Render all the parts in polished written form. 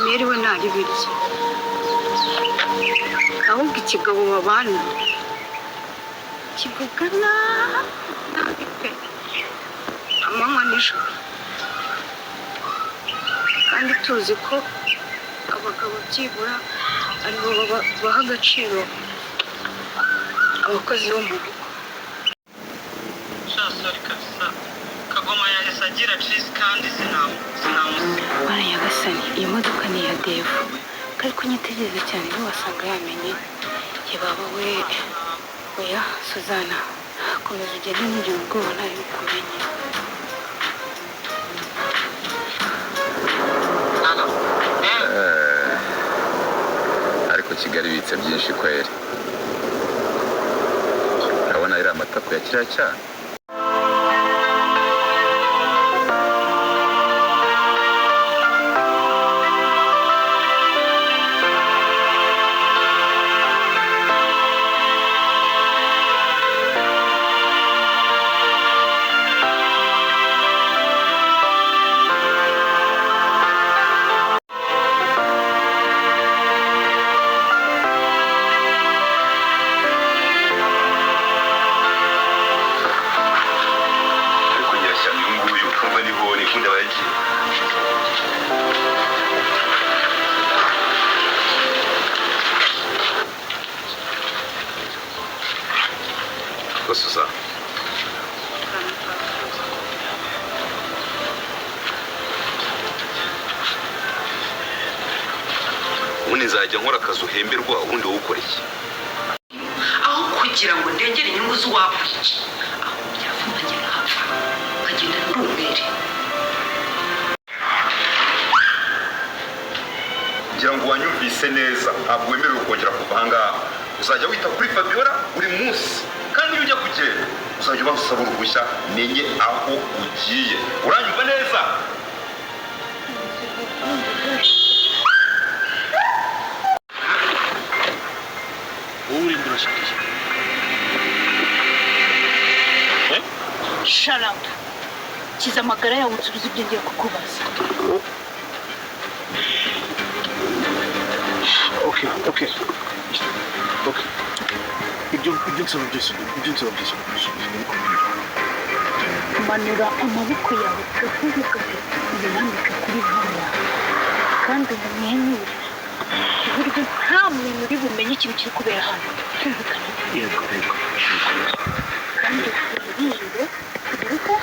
Mwiriwe ntaribirye, ahubwo ikigabo babana kivuga nabi pe, amanywa nijoro, kandi tuzi ko abagabo byibura aribo baha agaciro abakozi bo mu rugo. Sha, sorry kabisa, Kagoma yahise agira cheese kandi sinamusiga. Bana nyagasani, iyi modoka ni iya Devu, kari kunyitegereza cyane, ntiwasanga yamenye. Yebaba we! Oya Suzana, komeza ugende, ntugire ubwoba, ntari bukumenye. Halo, eh. Ariko Kigali ibitse byinshi kweri. Urabona iriya matako ya kiriya cyana? Ariko nyirashyano uyu nguyu ukumva niho nikundi aba yagiye. Gusa ubundi nzajya nkora akazi uhemberwa, ubundi wowe ukora iki? Aho kugira ngo ndengere inyungu z'uwakwica, aho byavuna njye nkapfa, nkagenda ndi umwere. Ngira ngo wanyumvise neza, ntabwo wemerewe kongera kuva aha ngaha. Uzajya wita kuri Fabiola buri munsi, kandi iyo ujya kugenda uzajya ubanza usaba uruhushya, menye aho ugiye. Uranyumva neza? Wowe urinde, urashaka iki? Shut up! Kiza amagara yawe, unsubize ibyo ngiye kukubaza. Okay, ibyo nsaba byose ndabisubiza, ndabikubwira. Manura amaboko yawe gahoro gahoro, uyarambike kuri hano yawe, kandi umwenyure ku buryo nta muntu uri bumenye ikintu kiri kubera hano. Kumvikana? Yego. Kandi wirinde kugira uko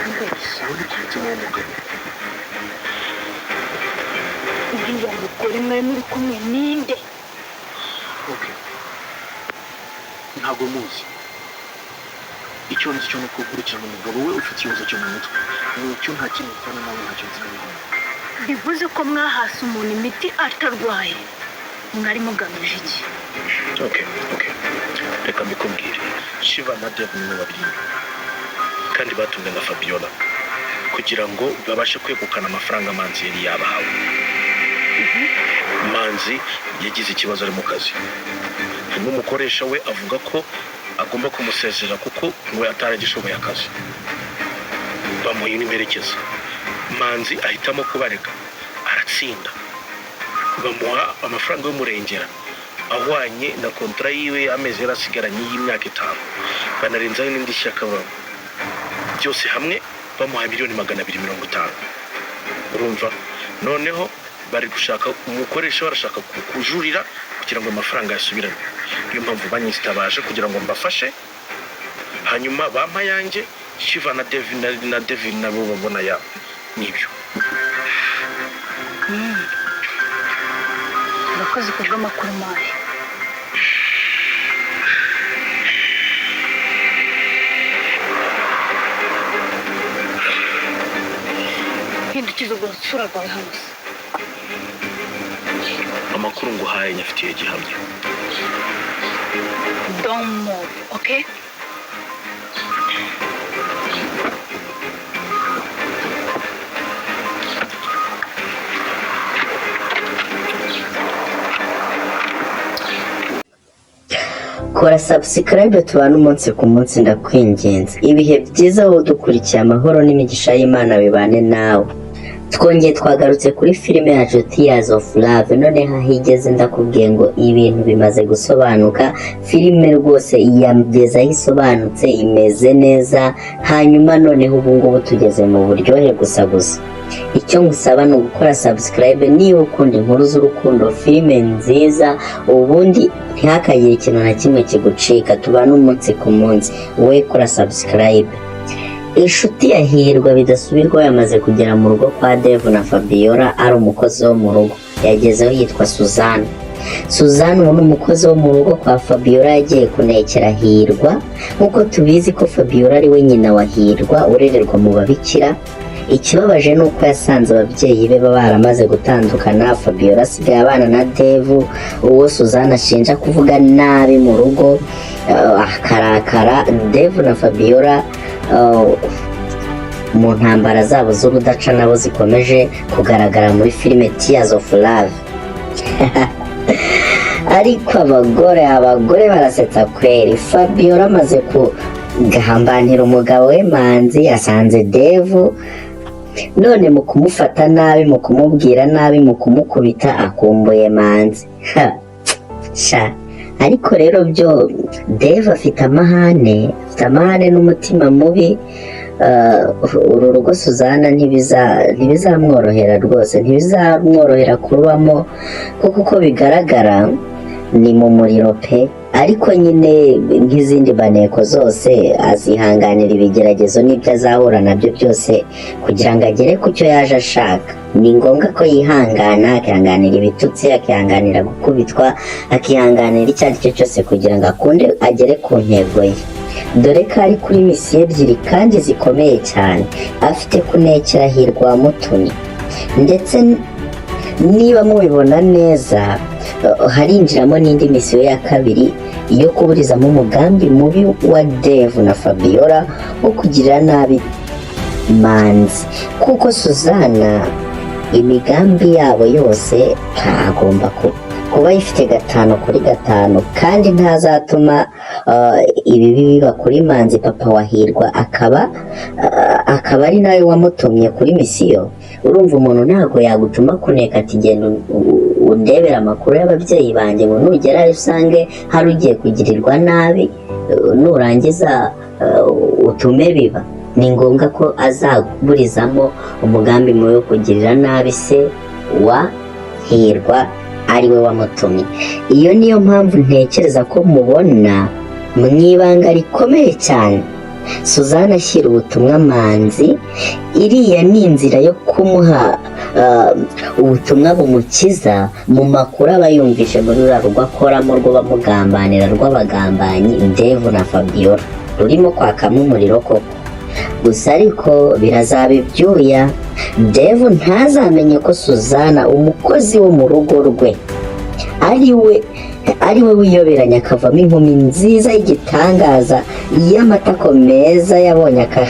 umbeshya. Ubundi ku mutima w'umugabo. Uriya mugore mwari muri kumwe ninde? Okay, ntabwo muzi. Icyo nzi cyo ni uko gukurikirana umugabo we ufite ikibazo cyo mu mutwe, ni icyo, nta kindi mpfana nawe, ntacyo nziranye. Bivuze ko mwahase umuntu imiti atarwaye. Mwari mugamije iki? Okay, reka mbikubwire. Shiva na Dev nibo babiri inyuma, kandi batumwe na Fabiola kugira ngo babashe kwegukana amafaranga Manzi yari yabahawe. Manzi yagize ikibazo ari mu kazi, hanyuma umukoresha we avuga ko agomba kumusezerera kuko ngo ataragishoboye akazi. Bamuha n'imperekeza. Manzi ahitamo kubarega, aratsinda, bamuha amafaranga y'umurengera ahwanye na kontara yiwe y'amezi yari asigaranye y'imyaka 5, banarenzaho n'indishyi y'akababaro. Byose hamwe bamuha miliyoni 250. Urumva noneho bari gushaka umukoresha, barashaka kujurira kugira ngo amafaranga yasubirane. Niyo mpamvu banyitabaje kugira ngo mbafashe, hanyuma bampa yanjye, Shiva na Devin na Devin nabo babona yabo. Nibyo. Urakoze ku bw'amakuru mabi. Hindukiza urwo rusura rwawe hano se. Amakuru nguhaye nyafitiye gihamya. Don't move, okay? Kora subscribe, tubane umunsi ku munsi, ndakwinginze. Ibihe byiza wowe udukurikiye, amahoro n'imigisha y'Imana bibane nawe. Twongeye twagarutse kuri filime yacu Tears of Love. Noneho aho igeze, ndakubwiye ngo ibintu bimaze gusobanuka. Filime rwose yageze aho isobanutse, imeze neza. Hanyuma noneho ubu ngubu tugeze mu buryohe gusa gusa. Icyo ngusaba ni ugukora subscribe niba ukunda inkuru z'urukundo, filime nziza, ubundi ntihakagire ikintu na kimwe kigucika. Tubane umunsi ku munsi, wowe kora subscribe. Inshuti ya Hirwa bidasubirwaho yamaze kugera mu rugo kwa Devu na Fabiola, ari umukozi wo mu rugo. Yagezeho yitwa Suzanne. Suzanne ubu ni umukozi wo mu rugo kwa Fabiola, yagiye kunekera Hirwa. Nk'uko tubizi ko Fabiola ari we nyina wa Hirwa urererwa mu babikira. Ikibabaje ni uko yasanze ababyeyi be baba baramaze gutandukana. Fabiola asigaye abana na Devu, uwo Suzanne ashinja kuvuga nabi mu rugo, akarakara. Devu na Fabiola mu ntambara zabo z'urudaca nabo zikomeje kugaragara muri filime Tears of Love. Ariko abagore barasetsa kweri. Fabiola amaze kugambanira umugabo we Manzi, yasanze Devu, none mu kumufata nabi, mu kumubwira nabi, mu kumukubita, akumbuye Manzi. Ha, sha, ariko rero byo Devu afite amahane, afite amahane n'umutima mubi. Uru rugo Suzana ntibizamworohera rwose, ntibizamworohera kurubamo, kuko uko bigaragara ni mu muriro pe. Ariko nyine nk'izindi baneko zose, azihanganira ibigeragezo n'ibyo azahura nabyo byose kugira ngo agere ku cyo yaje ashaka. Ni ngombwa ko yihangana, akihanganira ibitutsi, akihanganira gukubitwa, akihanganira icyo ari cyo cyose kugira ngo akunde agere ku ntego ye, dore ko ari kuri misiyo ebyiri kandi zikomeye cyane. Afite kunekera Hirwa wamutumye, ndetse niba mubibona neza, harinjiramo n'indi misiyo ya kabiri yo kuburizamo umugambi mubi wa Devu na Fabiola wo kugirira nabi Manzi, kuko Suzana imigambi yabo yose ntagomba kuba ayifite 5 kuri 5, kandi ntazatuma ibibi biba kuri Manzi, papa wa Hirwa, akaba ari nawe wamutumye kuri misiyo. Urumva, umuntu ntabwo yagutuma kuneka ati: "Genda undebere amakuru y'ababyeyi banjye," ngo nugerayo usange hari ugiye kugirirwa nabi, nurangiza utume biba. Ni ngombwa ko azaburizamo umugambi mubi wo kugirira nabi se wa Hirwa, ari we wamutumye. Iyo niyo mpamvu ntekereza ko mubona mu ibanga rikomeye cyane Suzanne ashyira ubutumwa Manzi. Iriya ni inzira yo kumuha ubutumwa bumukiza mu makuru aba yumvise muri ruriya rugo akoramo rwo bamugambanira, rw'abagambanyi Devu na Fabiola, rurimo kwakamo umuriro koko. Gusa ariko birazaba ibyuya, Devu ntazamenye ko Suzana, umukozi wo mu rugo rwe, ari we wiyoberanya akavamo inkumi nziza y'igitangaza y'amatako meza yabonye aka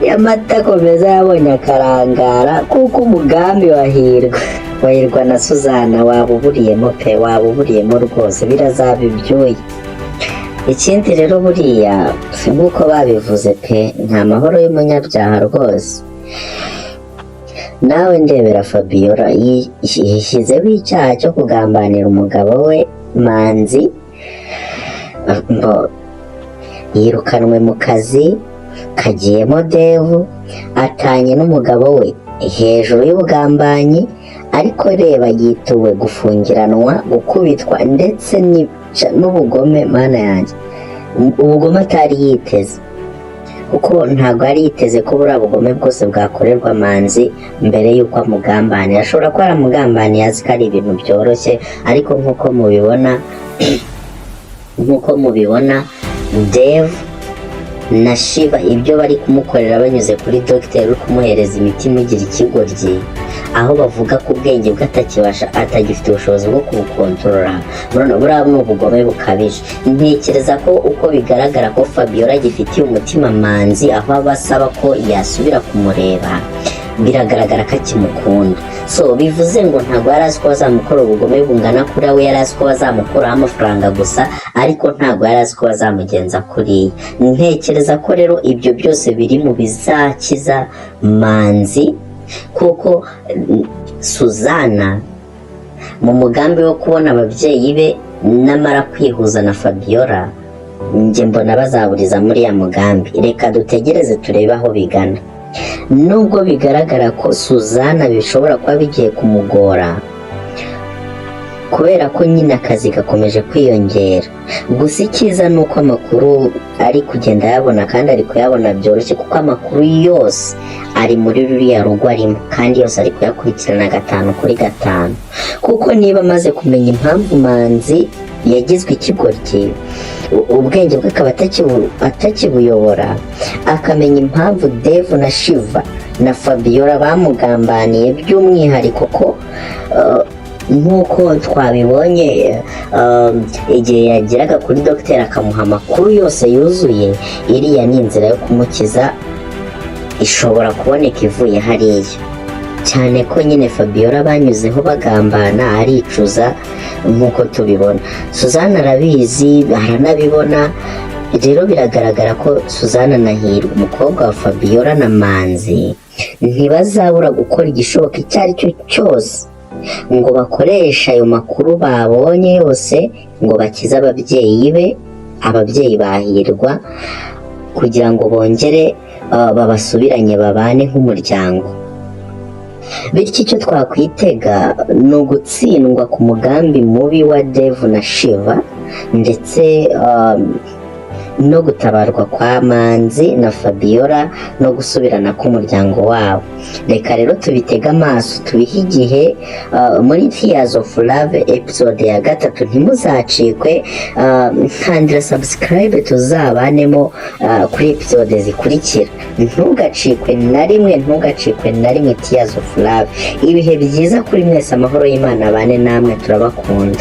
y'amatako meza yabonye akarangara, kuko umugambi wahirwa na Suzana waba uburiyemo pe, waba uburiyemo rwose, birazaba ibyuya. Ikindi rero, buriya nk'uko babivuze pe, nta mahoro y'umunyabyaha rwose. Nawe ndebera Fabiola, yishyizeho icyaha cyo kugambanira umugabo we Manzi, mbo yirukanwe mu kazi kagiyemo Devu, atanye n'umugabo we hejuru y'ubugambanyi. Ariko reba, yituwe gufungiranwa, gukubitwa, ndetse n'ubugome. Mana yanjye, ubugome atari yiteze, kuko ntabwo yari yiteze ko buriya bugome bwose bwakorerwa Manzi mbere y'uko amugambanira. Ashobora kuba yaramugambaniye azi ko ari ibintu byoroshye, ariko nk'uko mubibona Dev na Shiva ibyo bari kumukorera banyuze kuri dogiteri uri kumuhereza imiti imugira ikigoryi, aho bavuga ko ubwenge bwe atakibasha, atagifite ubushobozi bwo kubukontorora. Buriya ni ubugome bukabije. Ntekereza ko uko bigaragara ko Fabiola agifitiye umutima Manzi, aho aba asaba ko yasubira kumureba. Biragaragara ko akimukunda. So bivuze ngo ntabwo yari azi ko bazamukora ubugome bungana kuriya. We yari azi ko bazamukuraho amafaranga gusa, ariko ntabwo yari azi ko bazamugenza kuriya. Ntekereza ko rero ibyo byose biri mu bizakiza Manzi, kuko Suzana mu mugambi wo kubona ababyeyi be namara kwihuza na Fabiola, njye mbona bazaburiza muri ya mugambi. Reka dutegereze turebe aho bigana. Nubwo bigaragara ko Suzana bishobora kuba bigiye kumugora, kubera ko nyine akazi gakomeje kwiyongera, gusa icyiza ni uko amakuru ari kugenda ayabona, kandi ari kuyabona byoroshye, kuko amakuru yose ari muri ruriya rugo arimo, kandi yose ari kuyakurikirana gatanu kuri gatanu. Kuko niba amaze kumenya impamvu Manzi yagizwe ikigoryi, ubwenge bwe akaba atakibuyobora, akamenya impamvu Devu na Shiva na Fabiola bamugambaniye, by'umwihariko ko nk'uko twabibonye, igihe yageraga kuri dogiteri akamuha amakuru yose yuzuye, iriya ni inzira yo kumukiza ishobora kuboneka ivuye hariya, cyane ko nyine Fabiola banyuzeho bagambana aricuza. Nk'uko tubibona, Suzanne arabizi, aranabibona. Rero biragaragara ko Suzanne na Hirwa, umukobwa wa Fabiola na Manzi, ntibazabura gukora igishoboka icyo ari cyo cyose ngo bakoreshe ayo makuru babonye yose ngo bakize ababyeyi be, ababyeyi ba Hirwa, kugira ngo bongere babasubiranye, babane nk'umuryango. Bityo icyo twakwitega ni ugutsindwa ku mugambi mubi wa Devu na Shiva, ndetse no gutabarwa kwa Manzi na Fabiola, no gusubirana k'umuryango wabo. Reka rero tubitege amaso, tubihe igihe muri Tears of Love episode ya gatatu. Ntimuzacikwe. Nkandira subscribe, tuzabanemo kuri episode zikurikira. Ntugacikwe na rimwe, ntugacikwe na rimwe Tears of Love. Ibihe byiza kuri mwese, amahoro y'Imana abane namwe, turabakunda.